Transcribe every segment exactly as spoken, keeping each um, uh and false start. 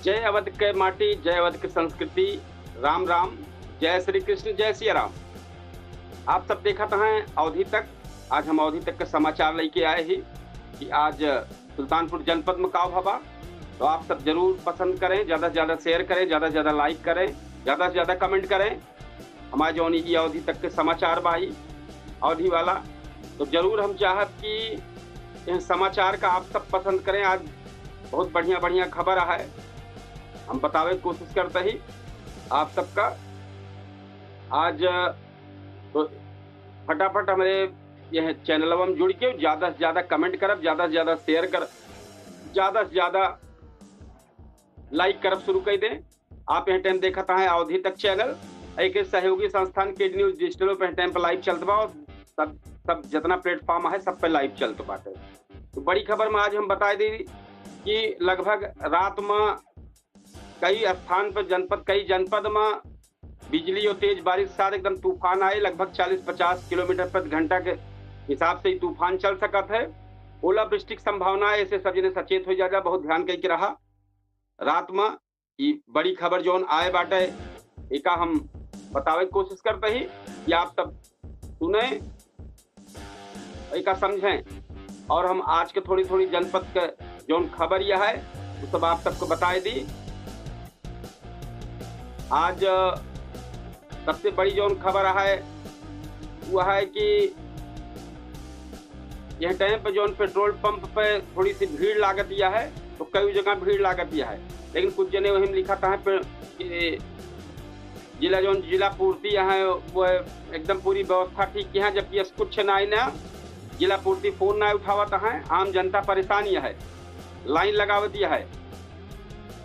जय अवध के माटी, जय अवध के संस्कृति। राम राम, जय श्री कृष्ण, जय सिया राम। आप सब देखत हैं अवधी तक। आज हम अवधी तक के समाचार लेके आए ही कि आज सुल्तानपुर जनपद में का भवा। तो आप सब जरूर पसंद करें, ज्यादा से ज्यादा share करें, ज्यादा से ज्यादा like करें, ज्यादा से ज्यादा comment करें। हमारे जौन ई अवधी तक के समाचार बा ई अवधी वाला, तो जरूर हम चाहब कि इन समाचार का आप सब पसंद करें। आज बहुत बढ़िया बढ़िया खबर है, हम बतावे की कोशिश करते ही आप सबका। आज तो फटाफट हमारे यह चैनलवा में जुड़ के ज्यादा से ज्यादा comment करब, ज्यादा से ज्यादा share कर, ज्यादा से ज्यादा like करब शुरू कर दें। आप यह टाइम देखत हैं अवधी तक चैनल, एक सहयोगी संस्थान के न्यूज डिजिटल पे टाइम पर live चलत बा और सब, सब जितना platform है सब पे live चलत बाटे। तो बड़ी खबर में आज हम बताई दी कि लगभग रात में कई स्थान पर जनपद, कई जनपद में बिजली और तेज बारिश के साथ एकदम तूफान आए। लगभग चालीस पचास किलोमीटर प्रति घंटा के हिसाब से ई तूफान चल सकत है। ओलावृष्टि की संभावना है, ऐसे सब जने सचेत हो जा, जा, बहुत ध्यान करके रहा। रात में ई बड़ी खबर जौन आए बाटे, एका हम बतावे की कोशिश करते ही कि आप सब सुने, एका समझें। और हम आज के थोड़ी थोड़ी जनपद के जौन खबर यह है, वो सब आप सबको बताए दी। आज सबसे बड़ी जौन खबर है, वो है कि यह टाइम पे जौन पेट्रोल पंप पे थोड़ी सी भीड़ लागत यह है, तो कई जगह भीड़ लागत यह है, लेकिन कुछ जने वहीं लिखत हैं पे-, कि जिला जौन जिला पूर्ति है, वो एकदम पूरी व्यवस्था ठीक किया है, जबकि ऐसा कुछ ना ही ना, जिला पूर्ति फोन ना उठावत है, आम जनता परेशान यह है, लाइन लगावत यह है,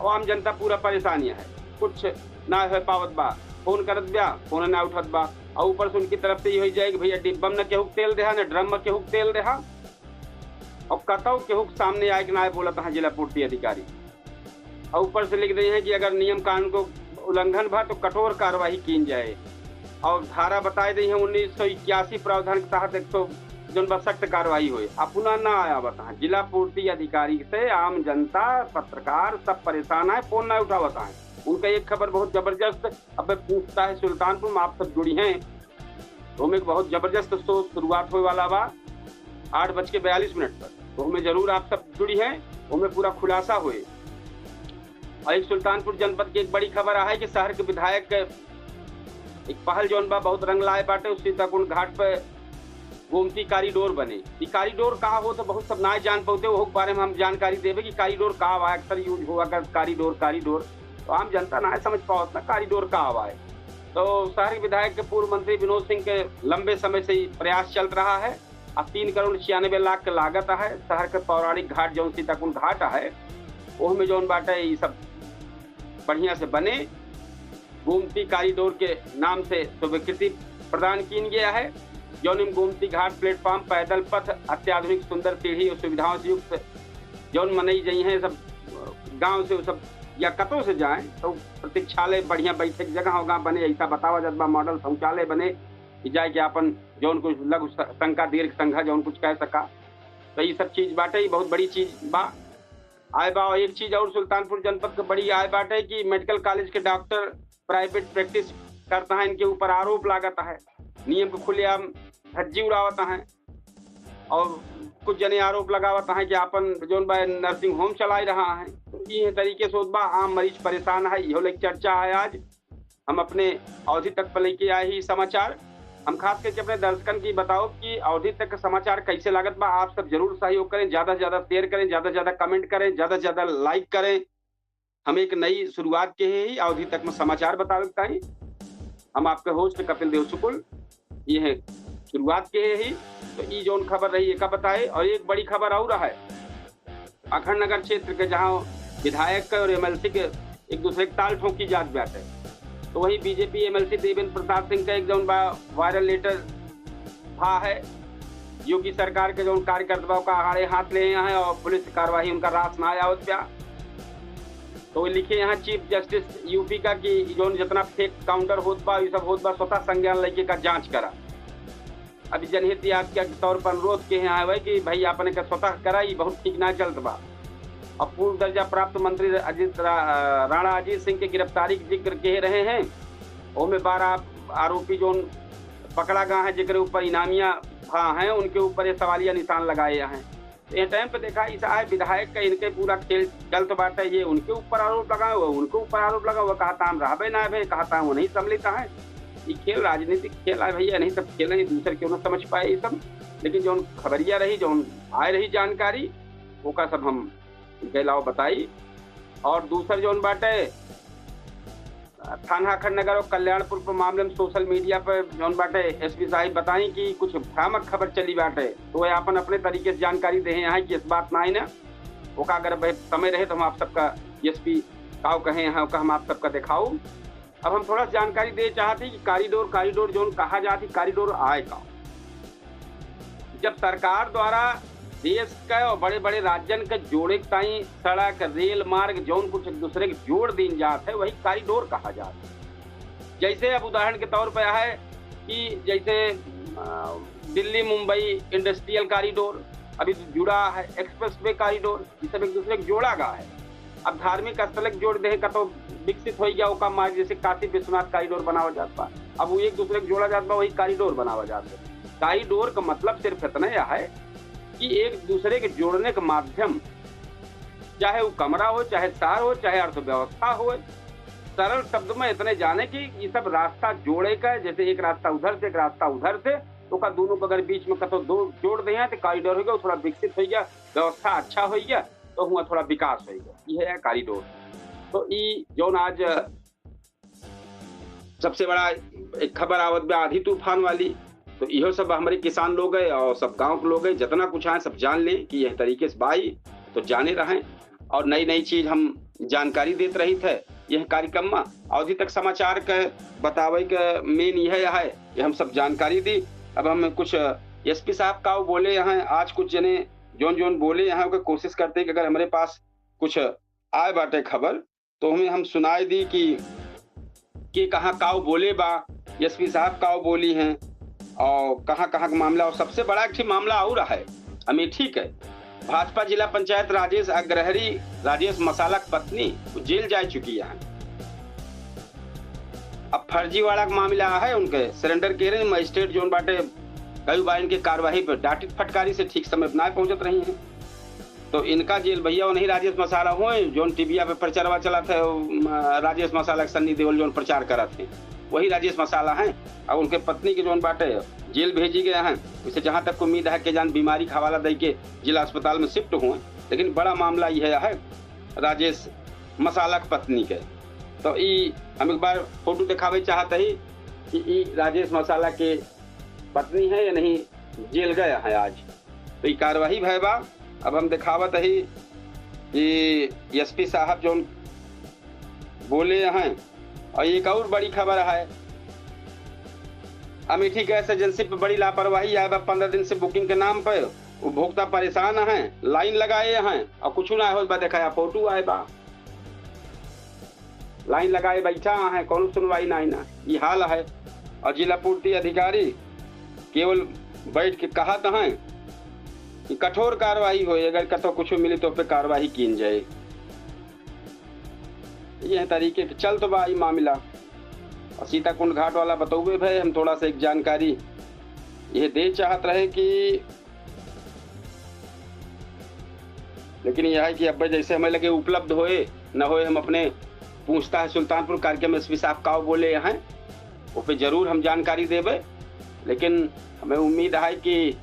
और आम जनता पूरा परेशान यह है, कुछ ना हो पावत बा। फोन करत बा, फोन ना उठत बा, और ऊपर से उनकी तरफ से ये हो जाए कि भैया डिब्बा में न केहू के तेल देहा, न ड्रम में केहू के तेल देहा, और कतौ केहू के सामने आए के ना बोलत है जिला पूर्ति अधिकारी। और ऊपर से लिख दे हैं कि अगर नियम कानून को उल्लंघन भा तो कठोर कार्रवाई कीन जाए। और धारा बताए दी है उन्नीस सौ इक्यासी प्रावधान के तहत एक सौ जौन बा सख्त कार्रवाई होए। अपना ना आया बता, जिला पूर्ति अधिकारी से आम जनता, पत्रकार सब परेशान है, फोन ना उठावत है। उनका एक खबर बहुत जबरदस्त, अब पूछता है सुल्तानपुर में आप सब जुड़ी हैं, तो हमें एक बहुत जबरदस्त शो शुरुआत होए वाला बा आठ बज के बयालीस मिनट पर, तो हमें जरूर आप सब जुड़ी हैं, हमें पूरा खुलासा होए। और एक सुल्तानपुर जनपद की एक बड़ी खबर आ है कि शहर के विधायक के एक पहल जौन बा बहुत रंग लाए बाटे, उस सीताकुंड घाट पे गोमती कॉरिडोर बने। ई कॉरिडोर का हो तो बहुत सब ना जान पाते, ओह के बारे में हम जानकारी देबे कि कॉरिडोर का बा, अक्सर यूज हुआ कर कॉरिडोर, कॉरिडोर, तो आम जनता ना समझ पावत ना कॉरिडोर का बा। तो शहर के विधायक के पूर्व मंत्री विनोद सिंह के लंबे समय से ई प्रयास चलत रहा है। आ तीन करोड़ छियानबे लाख के लागत है शहर के पौराणिक घाट जौन सीताकुंड घाट है, ओह में जौन बाटे ई सब बढ़िया से बने, गोमती कॉरिडोर के नाम से स्वीकृति प्रदान कीन गया है। जौन में गोमती घाट प्लेटफॉर्म, पैदल पथ, अत्याधुनिक सुंदर सीढ़ी और सुविधाओं से युक्त जौन मनई जई हैं सब गांव से, वो सब या कतों से जाएं तो प्रतीक्षालय बढ़िया बैठे के जगह होगा बने, ऐसा बतावा जात बा, मॉडल शौचालय बने कि जाए के आपन जौन कुछ लघु स-, शंका, दीर्घ शंका जौन कुछ कह सका, तो ये सब चीज बाटे, ये बहुत बड़ी चीज बा। आए बा, एक चीज और सुल्तानपुर जनपद के बड़ी आए बाटे कि मेडिकल कॉलेज के डॉक्टर प्राइवेट प्रैक्टिस करता है, इनके ऊपर आरोप लागत है, नियम के खुलेआम धज्जी उड़ावत है और कुछ जने आरोप लगावत है कि आपन जौन बा नर्सिंग होम चलाई रहा है। तो ये तरीके से होत बा, आम मरीज परेशान है, इहो लेके चर्चा है आज। हम अपने अवधी तक पर लेके आए ही समाचार। हम खास करके अपने दर्शकन की बताओ कि अवधी तक के समाचार कैसे लागत बा। आप सब जरूर सहयोग करें, ज्यादा से ज्यादा शेयर करें, ज्यादा से ज्यादा कमेंट करें, ज्यादा से ज्यादा लाइक करें। हम एक नई शुरुआत के ही अवधी तक में समाचार बतावे के ताई। हम आपके होस्ट कपिल देव शुक्ल, ये है शुरुआत के ही। तो ई जौन खबर रही एका बताए, और एक बड़ी खबर और है अखंड नगर क्षेत्र के, जहां विधायक के और एमएलसी के एक दूसरे के ताल ठोंकी जात बाटे। तो वही बीजेपी एमएलसी देवेंद्र प्रसाद सिंह का एक जौन बा वायरल लेटर भा है, योगी सरकार के जौन कार्यकर्ता बा ओका आड़े हाथ ले हैं और पुलिस कार्रवाई उनका रास ना आवत बा। तो वो लिखे यहाँ चीफ जस्टिस यूपी का कि जौन जितना फेक काउंटर होत बा, ये सब होत बा, स्वतः संज्ञान लेके का जांच करा। अभी जनहित याचिका के तौर पर अनुरोध के हैं आवे कि भाई आपने का स्वतः करा, ई बहुत ठीक ना चलत बा। और पूर्व दर्जा प्राप्त मंत्री अजीत रा-, राणा अजीत सिंह के गिरफ्तारी के जिक्र कह रहे हैं। ओमे बारह आरोपी जोन पकड़ा गया है, जेकरे ऊपर इनामिया भा हैं, उनके ऊपर ये सवालिया निशान लगाए हैं। तो ये टाइम पे देखा, इस आए विधायक का इनके पूरा खेल चलत बाटे, ये उनके ऊपर आरोप लगाए, वो उनके ऊपर आरोप लगाए, वो कहता हम रहबे ना भे, कहता हम नहीं सम्मिलित है। ये खेल राजनीतिक खेल है भैया, नहीं सब खेल है, दूसर क्यों ना समझ पाए ये सब। लेकिन जौन खबरिया रही, जौन आए रही जानकारी, ओका सब हम इनके अलावा बताई। और दूसर जौन बाटे, थाना अखंड नगर और कल्याणपुर पर मामले में सोशल मीडिया पर जौन बाटे एसपी साहिब बताई कि कुछ भ्रामक खबर चली बाटे, तो वह अपन अपने तरीके से जानकारी दे हैं कि इस बात ना आई ना। ओका अगर भाई समय रहे तो हम आप सबका एसपी काव कहे हैं, ओका हम आप सबका दिखाऊ। अब हम थोड़ा सा जानकारी दे चाहते हैं कि कॉरिडोर, कॉरिडोर जौन कहा जाती, कॉरिडोर आए का? जब सरकार द्वारा देश के और बड़े-बड़े राज्यन के जोड़े के ताईं सड़क, रेल मार्ग जौन कुछ एक दूसरे के जोड़ दीन जात है, वही कॉरिडोर कहा जात है। जैसे अब उदाहरण के तौर पर है कि जैसे, अ, दिल्ली मुंबई इंडस्ट्रियल कॉरिडोर अभी जुड़ा है, एक्सप्रेसवे कॉरिडोर, ये सब एक दूसरे के जोड़ा गया है। अब धार्मिक स्थल के जोड़ दे, कतो विकसित हो गया, ओका मार्ग जैसे काशी विश्वनाथ कॉरिडोर बनावा जात बा, अब वो एक दूसरे के जोड़ा जात बा, वही कॉरिडोर बनावा जात बा। कॉरिडोर का मतलब सिर्फ इतना यह है कि एक दूसरे के जोड़ने का माध्यम, चाहे वो कमरा हो, चाहे शहर हो, चाहे अर्थव्यवस्था हो, सरल शब्द में इतने जाने कि ये सब रास्ता जोड़े का, जैसे एक रास्ता उधर से, एक रास्ता उधर से, तो का दोनों को अगर बीच में कतो दो जोड़ दे हैं, तो कॉरिडोर हो गया, थोड़ा विकसित हो गया, व्यवस्था अच्छा हो गया, तो हुआ थोड़ा विकास हो गया, ये है कॉरिडोर। तो ई जौन आज सबसे बड़ा एक खबर आवत बा आंधी तूफान वाली, तो इहो सब हमारे किसान लोग है और सब गांव के लोग है, जितना कुछ आए सब जान लें कि यह तरीके से बाई, तो जाने रहें। और नई नई चीज हम जानकारी देत रही थे यह कार्यक्रम में। अवधी तक समाचार के बतावे के मेन यह है कि हम सब जानकारी दी। अब हम कुछ एसपी साहब का बोले यहाँ, आज कुछ जने जोन जोन बोले यहाँ, ओके कोशिश करते हैं कि अगर हमारे पास कुछ आए बाटे खबर, तो हमें हम सुनाई दी कि के कहाँ काव बोले बा, एसपी साहब काव बोली हैं और कहाँ कहाँ का मामला। और सबसे बड़ा एक ठे मामला और है अमेठी के, भाजपा जिला पंचायत राजेश अग्रहरी, राजेश मसाला की पत्नी, वो जेल जा चुकी है। अब फर्जीवाड़ा का मामला है, उनके सरेंडर के रहे, मजिस्ट्रेट जोन बाटे कई बार इनके कार्यवाही पर डांटित फटकारी से ठीक समय पर ना पहुंचत रही हैं। तो इनका जेल भैया वो नहीं राजेश मसाला हुए, जोन टीवीया पे प्रचारवा चला थे, राजेश मसाला के सन्नी देओल जोन प्रचार करत हैं, वही राजेश मसाला हैं। और उनके पत्नी के जोन बाटे जेल भेजी गए हैं। इसे जहाँ तक उम्मीद है कि जान बीमारी का हवाला दे के जिला अस्पताल में शिफ्ट हुए, लेकिन बड़ा मामला यह है राजेश मसाला के पत्नी के। तो ई हम एक बार फोटो दिखावे चाहत ही कि ई राजेश मसाला के पत्नी है या नहीं, जेल गया है आज। तो ई कार्यवाही भय बा। अब हम दिखावत ही कि एसपी साहब जोन बोले हैं। और एक और बड़ी खबर है, अमेठी गैस एजेंसी पे बड़ी लापरवाही आए बा। पंद्रह दिन से बुकिंग के नाम पे उपभोक्ता परेशान हैं, लाइन लगाए हैं और कुछ ना होत बा। देखा या फोटो आए बा, लाइन लगाए बैठा हैं, कौनो सुनवाई नहीं ना, ये हाल है। और जिला पूर्ति अधिकारी केवल बैठ के कहत हैं कि कठोर कार्रवाई होए, अगर कतो कुछ मिली तो पे कार्रवाई कीन जाए। यह तरीके के चलत बा ई मामला। और सीताकुंड घाट वाला बतौबे भय, हम थोड़ा सा एक जानकारी यह दे चाहत रहे कि, लेकिन यह है कि अब जैसे हमें लगे उपलब्ध होए न होए, हम अपने पूछता है सुल्तानपुर कार्यक्रम एसपी साहब का बोले यहाँ, वो पे जरूर हम जानकारी देबे। लेकिन हमें उम्मीद है कि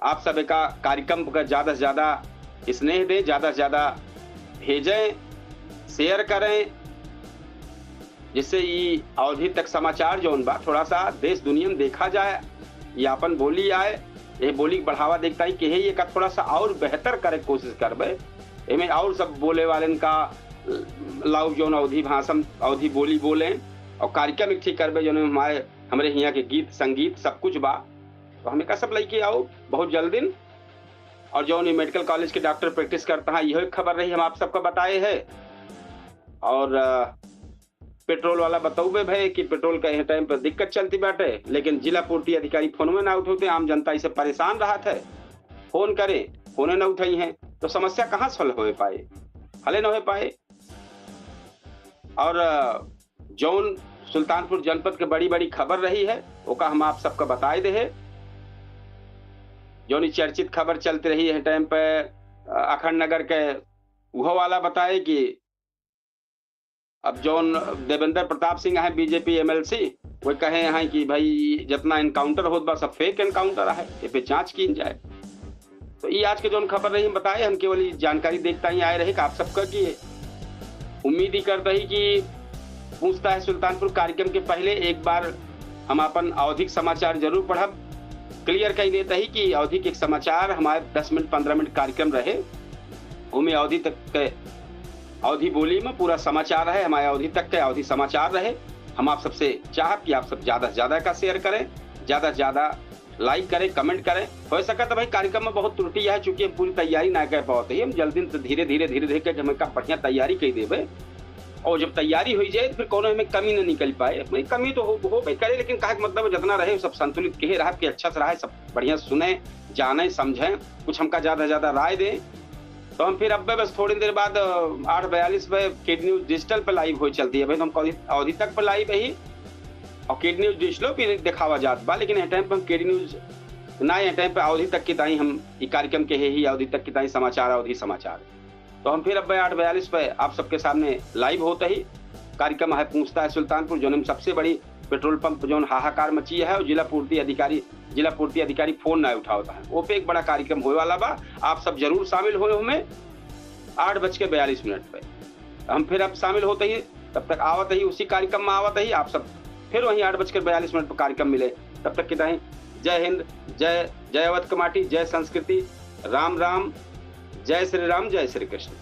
आप सब एका कार्यक्रम का ज्यादा से ज्यादा स्नेह दें, ज्यादा से ज्यादा भेजें, शेयर करें, जिससे ई अवधी तक समाचार जौन बा थोड़ा सा देश दुनिया में देखा जाए, ये आपन बोली आए, ये बोली के बढ़ावा देखता ही कि हे ये का थोड़ा सा और बेहतर करे के कोशिश करबे। एमे और सब बोले वालन का लाउब जौन अवधी भाषण, अवधी बोली बोले और कार्यक्रम एक ठीक करबे जौन हमारे, हमरे हियाँ के गीत संगीत सब कुछ बा। तो हमें का सब लइके आओ बहुत जल्दिन। और जौन ये मेडिकल कॉलेज के डॉक्टर प्रैक्टिस करता है, यह एक खबर रही हम आप सबका बताए है। और, अ, पेट्रोल वाला बतौबे भय कि पेट्रोल का यह टाइम पर दिक्कत चलती बाटे, लेकिन जिला पूर्ति अधिकारी फोन में ना उठौते, आम जनता इसे परेशान रहत है। फोन करे, फोने ना उठाई हैं, तो समस्या कहाँ सॉल्व हो पाए? हले न हो पाए। और, अ, जौन सुल्तानपुर जनपद के बड़ी-बड़ी खबर रही है, ओका हम आप सबका बताए दे है। जौन ई चर्चित खबर चलत रही है टाइम पे, अ, अखंड नगर के, उहो वाला बताए कि अब जौन देवेंद्र प्रताप सिंह हैं, बीजेपी एमएलसी, वो कहे हैं कि भाई, जितना एनकाउंटर होत बा, सब फेक एनकाउंटर है, ए पे जांच कीन जाए। तो ई आज के जौन खबर रही, हम बताए, हम केवल ई जानकारी देख ताई आए रहे कि आप सबका कि उम्मीद ही करता ही कि पूछता है सुल्तानपुर कार्यक्रम के पहले एक बार हम अपन अवधिक समाचार जरूर पढ़ब। क्लियर कही देता ही कि अवधिक एक समाचार हमारे दस मिनट, पन्द्रह मिनट कार्यक्रम रहे, ओमे अवधि तक के, अवधि बोली में पूरा समाचार रहे, हमारे अवधि तक के अवधि समाचार रहे। हम आप सबसे चाहब कि आप सब ज्यादा से ज्यादा का शेयर करें, ज्यादा से ज्यादा लाइक करें, कमेंट करें। हो सकता है भाई कार्यक्रम में बहुत त्रुटि है, चूंकि हम पूरी तैयारी ना कर पावत ही, हम जल्दी से धीरे धीरे, धीरे धीरे करके हम एका बढ़िया तैयारी कर देबे। और जब तैयारी हो जाए तो फिर कोनो हमें कमी ना निकल पाए। भाई कमी तो हो, होबे करे, लेकिन कहे के मतलब जितना रहे सब संतुलित कहे रहा कि अच्छा से रहा, सब बढ़िया सुने, जाने, समझें, कुछ हमका ज्यादा ज्यादा राय दें। तो हम फिर अब बस थोड़ी देर बाद, अ, आठ बयालीस पे केडी न्यूज डिजिटल पे लाइव हो चलती है। भाई तो हम अवधि, अवधि तक पे लाइव ही और केडी न्यूज डिजिटलो पे दिखावा जात बा, लेकिन यह टाइम पे हम केडी न्यूज ना, यह टाइम पे अवधि तक की ताई हम ई कार्यक्रम के है ही, अवधि तक की ताई समाचार, अवधि समाचार। तो हम फिर अब आठ बयालीस पे आप सबके सामने लाइव होता ही कार्यक्रम है पूछता है सुल्तानपुर, जौन में सबसे बड़ी पेट्रोल पंप जौन हाहाकार मची है और जिला पूर्ति अधिकारी, जिला पूर्ति अधिकारी फोन ना उठावत है। वो पे एक बड़ा कार्यक्रम होए वाला बा, आप सब जरूर शामिल होए हमें आठ बज के बयालीस मिनट पे। हम फिर अब शामिल होते ही, तब तक आवत ही, उसी कार्यक्रम में आवत ही, आप सब फिर वहीं आठ बजकर बयालीस मिनट पर कार्यक्रम मिले। तब तक की ताई जय हिंद, जय, जय अवध कमाटी, जय संस्कृति, राम राम, जय श्री राम, जय श्री कृष्ण।